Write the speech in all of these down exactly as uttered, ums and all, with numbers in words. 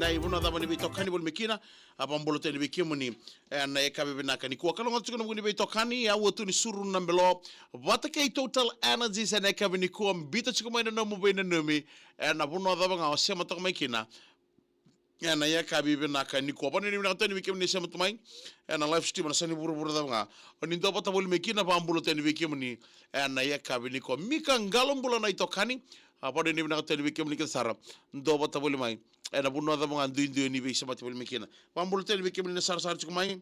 Na ivuna cava ni veitokani voli mai kina, a vabula tani vei kemuni. Ena yakavi vinaka nikua, kalougata tiko na vuku ni veitokani, au o Tuni Suru na Belo. Vata kei Total Energies ena yakavi nikua, bita tiko mai na nomu veinanumi. Ena vuna cava ga o sema toka mai kina. Ena yakavi vinaka nikua. Vanainanumi vinaka tani vei kemuni sema tu mai. Ena live stream, na sani vuravura cava ga. O ni dua vata voli mai kina, vabula tani vei kemuni. Ena yakavi nikua. Mika Qalo bula na itokani. A vanainanumi vinaka tani vei kemuni kece sara. Dua vata voli mai. Ena vuna cava ga duidui ni veisemati voli mai kina. Vabula tani vei kemuni na sarasara tiko mai.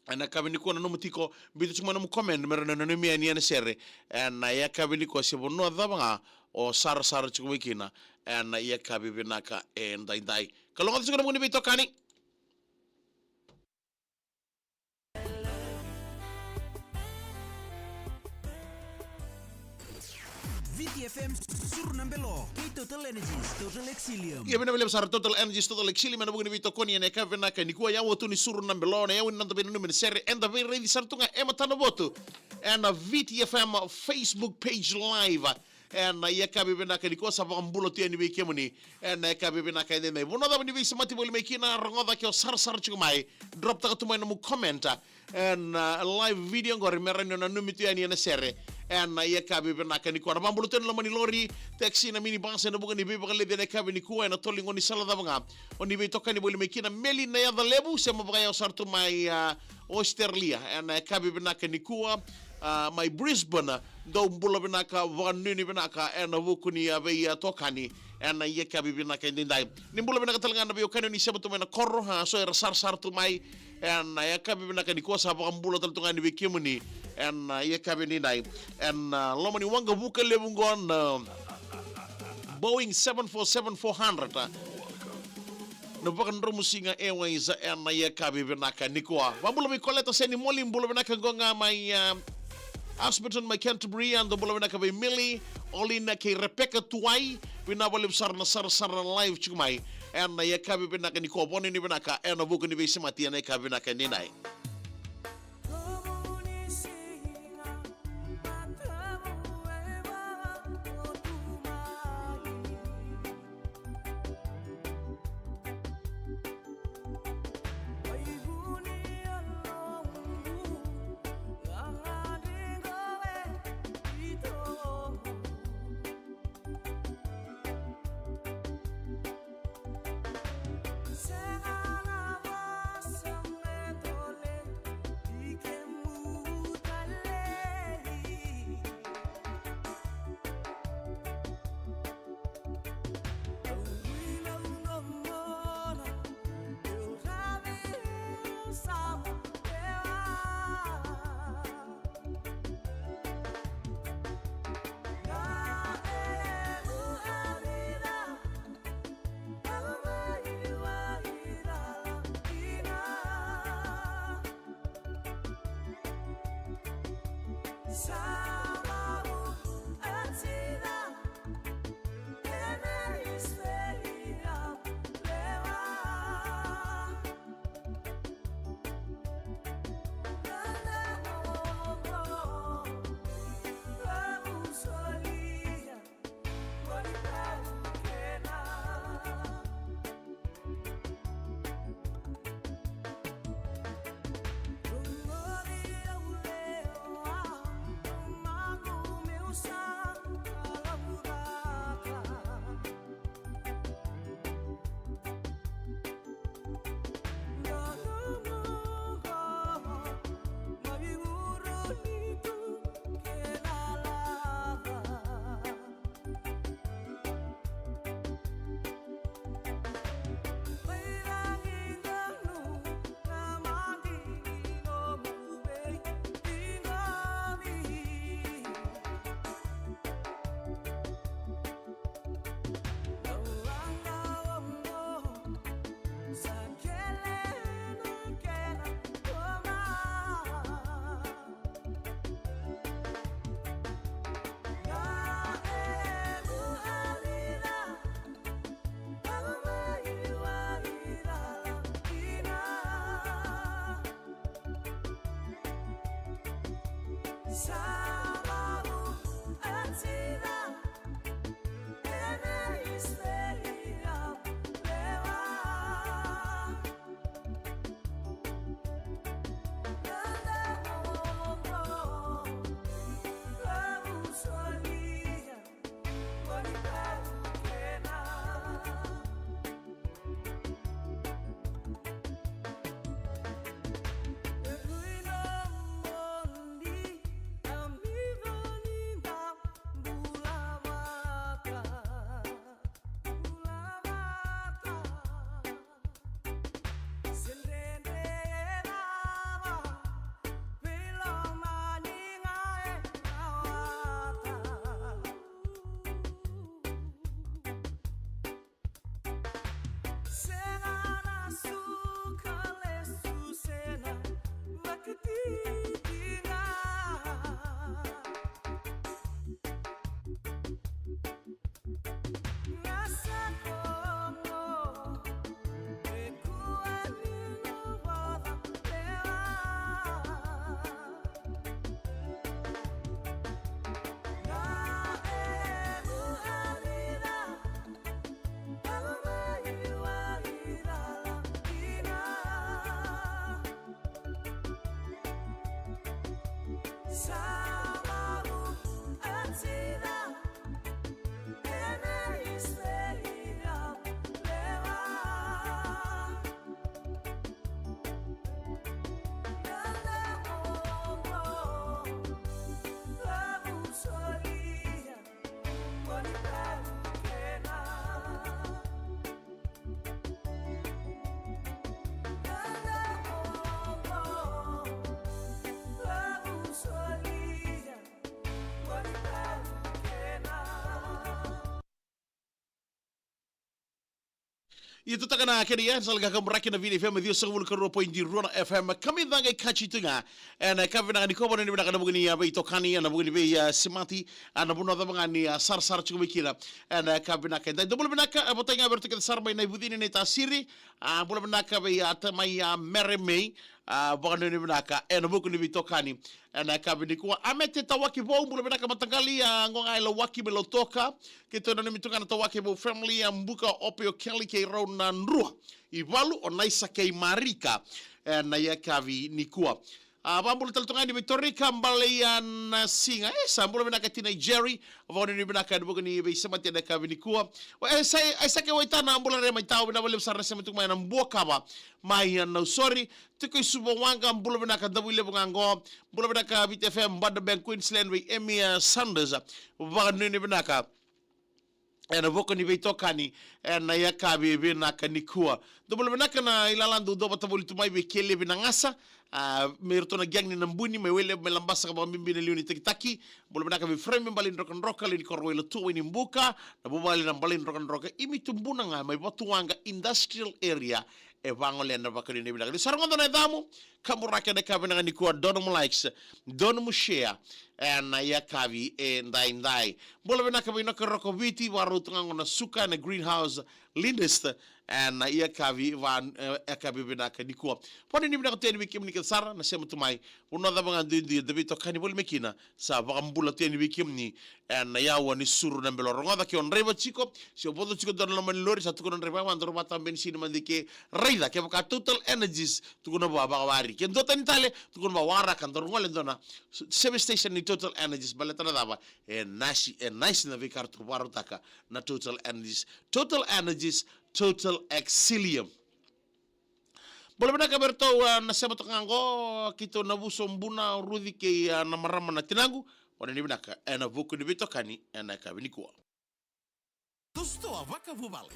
Ena yakavi nikua na nomu tiko, bita tiko mai nomu comment, me ra na nanumi yani ena sere. Ena yakavi nikua se vanua cava ga, o sarasara tiko mai kina. Ena yakavi vinaka edaidai. Kalougata tiko na vuku ni veitokani. Viti F M, Suru na Belo, kei Total Energies, Total Exilium. Ia vinaka vakalevu sara Total Energies, Total Exilium, ena vuku ni veitokoni ena yakavi vinaka nikua, o au o Tuni Suru na Belo, na yau ni noda veinanumi na sere, eda veiraici sara tu ga e matana votu. Ena Viti F M Facebook page live. Ena yakavi vinaka nikua sa vakabula tu yani vei kemuni. Ena yakavi vinaka edaidai. Vuna cava ni veisemati voli mai kina, rogoca ke o sarasara tiko mai. Drop taka tu mai nomu comment. Ena, uh, live video qori me rawa ni o nanumi tu yani ena sere. Ena yakavi vinaka nikua. Na vabula tu ena loma ni lori, taxi, na minibus, ena vuku ni veivakaleci ena yakavi nikua, ena tolo ni gaunisala cava ga. O ni veitokani voli mai kina, Meli na Yaca Levu, sema vakayawa sara tu mai, uh, Australia. Ena yakavi vinaka nikua, uh, mai Brisbane. Dou bula vinaka, vakanuinui vinaka, ena vuku ni, uh, vei, uh, tokani. Ena yakavi vinaka edaidai. Ni bula vinaka tale ga na veiwekani o ni sema tu mai na koro, a, so era sarasara tu mai. Ena yakavi vinaka nikua sa vakabula tale tu ga yani vei kemuni. Ena yakavi edaidai. Ena, a, loma ni waqavuka levu qo na Boeing seven four seven four hundred, a. Na vakadromusiga Airways, ena yakavi vinaka nikua. Vakabula vei Koleta Senimoli, bula vinaka qo ga mai, a, Ashburton mai Canterbury, a, dou bula vinaka vei Millie, Olina kei Rebecca Tuwai, vinaka vakalevu sara na sarasara live tiko mai. Ena yakavi vinaka nikua, vakanuinui vinaka, ena vuku ni veisemati, ena yakavi vinaka edaidai. Ia tutaka na kena ia, sa laga kaburaki na V D F M ciwasagavulu ka rua poidi rua na F M, kamica qai kaci tu ga. Ena yakavi vinaka nikua, vanua ni vinaka ena vuku ni a veitokani, ena vuku ni vei a semati, a na vanua cava ga ni a sarasara tiko mai kina. Ena yakavi vinaka, eda dou bula vinaka, a votai ga vei iratou kece sara mai na ivucini na itasiri, a bula vinaka vei a tamai a Mere Mei, a vakanuinui vinaka, ena vuku ni veitokani. Ena yakavi nikua, a Mete Tawaki Vou, bula vinaka mataqali, a qo ga e Lawaki me Lautoka, keitou nanumi tu ga na Tawaki Vou family, a Buka Ope o Kelly kei rau na drua, i valu o Naisa kei Marika, ena yakavi nikua. A vakabula tale tu ga ni Vitorika, Baleia na siga, e sa bula vinaka tinai Jerry, vakanuinui vinaka ena vuku ni veisemati ena yakavi nikua. O, e sa, e sa ke waitana, bula re mai tau, vinaka vakalevu sara na sema tu mai na Buakava, mai a Nausori, tiko i Suva waqa, bula vinaka Davuilevu ga qo, bula vinaka V T F M, Bada Bank, Queensland, vei Emmy, a, Sanders, vakanuinui vinaka. Ena vuku ni veitokani, ena yakavi vinaka nikua. Dou bula vinaka na ilala dou dou vata voli tu mai vei Kelevi na Gasa, a, me iratou na gang ni Nabuni, mai Wailevu, mai Labasa, ka vakabibi na liu ni takitaki. Bula vinaka vei Frame, Bale ni Drokadroka, liu ni koro Wailatua, Wainibuka, na vuvale na Bale ni Drokadroka, Imi Tubuna ga, mai Vatuwaqa Industrial Area, e vagolea na vakanuinui vinaka. Ni sa rogoca na yacamu, kaburaki ena yakavi vinaka nikua, Don Mulikes, Don Mushea, ena yakavi edaidai. Bula vinaka vei Noke Roko Viti, vakarau tu ga qo na suka ena greenhouse, Lindist, ena yakavi va, e, yakavi vinaka nikua. Vakanuinui vinaka tu yani vei kemuni kece sara na sema tu mai. Vanua cava ga duidui eda veitokani voli mai kina, sa vakabula tu yani vei kemuni ena yawa ni Suru na Belo. Rogoca ke o draiva tiko, se o vodo tiko dua na loma ni lori, sa tukuna o draiva, e, daru vakatabeni sini mada ke, raica kevaka Total Energies, tukuna vua vakawari. Ke dua tani tale, tukuna vua waraka, daru gole dua na service station ni Total Energies, baleta na cava? E nice, e nice na veika ratou vakarautaka na Total Energies. Total Energies, Total Excellium. Bula vinaka vei iratou, a, na sema toka ga qo, keitou Navuso, Buna, Ruci kei, a, na marama na tinaqu. Vakanuinui vinaka ena vuku ni veitokani ena yakavi nikua. Toso toa vakavuvale.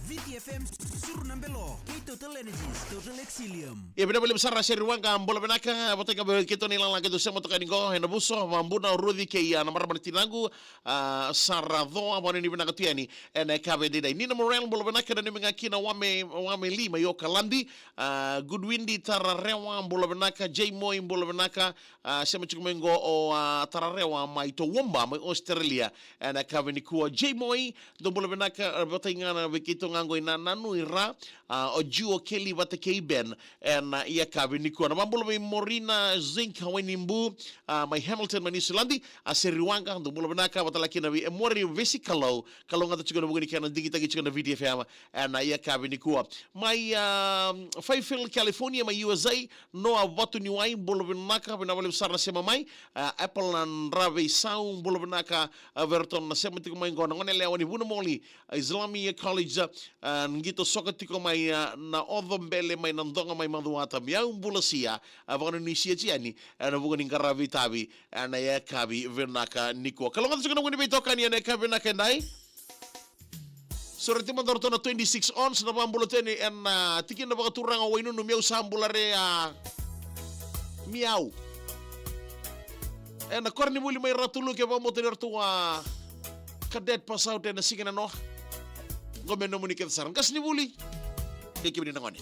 V T F M, Suru na Belo, kei Total Energies, Total Excellium. Ia vinaka vakalevu sara Seri Waqa, bula vinaka, vata kei keitou na ilala keitou sema toka yani qo, e Navuso, Buna, Ruci kei, a, na marama na tinaqu, a, Sara Coa, vakanuinui vinaka tu yani ena yakavi edaidai. Nina Morel, bula vinaka, nanumi ga kina Wame, Wame Li mai Okaladi, a, Goodwindi Tararewa, bula vinaka, Jay Moi, bula vinaka, a, sema tiko mai qo o, a, Tararewa mai Toowoomba, mai Australia, ena yakavi nikua. Jay Moi, dou bula vinaka, a, vata ga na vei keitou ga qo i Nananu i Ra, a, o Ju, o Keli vata kei Ben, ena yakavi nikua. Na vakabula vei Morina Zink, Hawaii ni Bu, a, mai Hamilton, mai Niusiladi, a, Seri Waqa, dou bula vinaka, vata tale kina vei Emori Vesikalou, kalougata tiko na vuku ni kena digitaki tiko na V T F M, ena yakavi nikua. Mai, a, Fairfield, California, mai U S A, Noa Vatuniwai, bula vinaka, vinaka vakalevu sara na sema mai, a, Apple na Draveisau, bula vinaka, a, vei iratou na sema tiko mai qo, na gone yalewa ni Vunamoli, a, Islamia College, a, qito soko tiko mai, a, na Oco Bele mai Nadoga mai Macuata, Miau Bulasia, a, vakanuinui sia tu yani, a, ena vuku ni qaravi tavi, ena yakavi vinaka nikua. Kalougata tiko na vuku ni veitokani ena yakavi vinaka edai. Sureti mada o ratou na twenty-six ons, na vakabula tu yani ena, a, tikina vakaturaga o Wainunu, Miau sa bula re, a, Miau. Ena koronivuli mai Ratu Luke, vakabauta ni ratou a cadet pass out ena siga nanoa. Qo me nomuni kece sara. Qasenivuli kei kemuni na gone.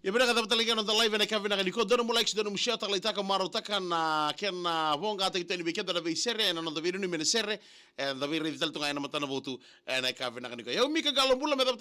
Ia vinaka, cava tale ga na noda live ena yakavi vinaka nikua. Dua nomu like, dua nomu share, taleitaka, marautaka na kena voqa tiko yani vei keda na veisere ena noda veinuinui mai na sere. Eda veiraici tale tu ga ena matanavotu ena yakavi vinaka nikua. Ia o Mika Qalobula, me cava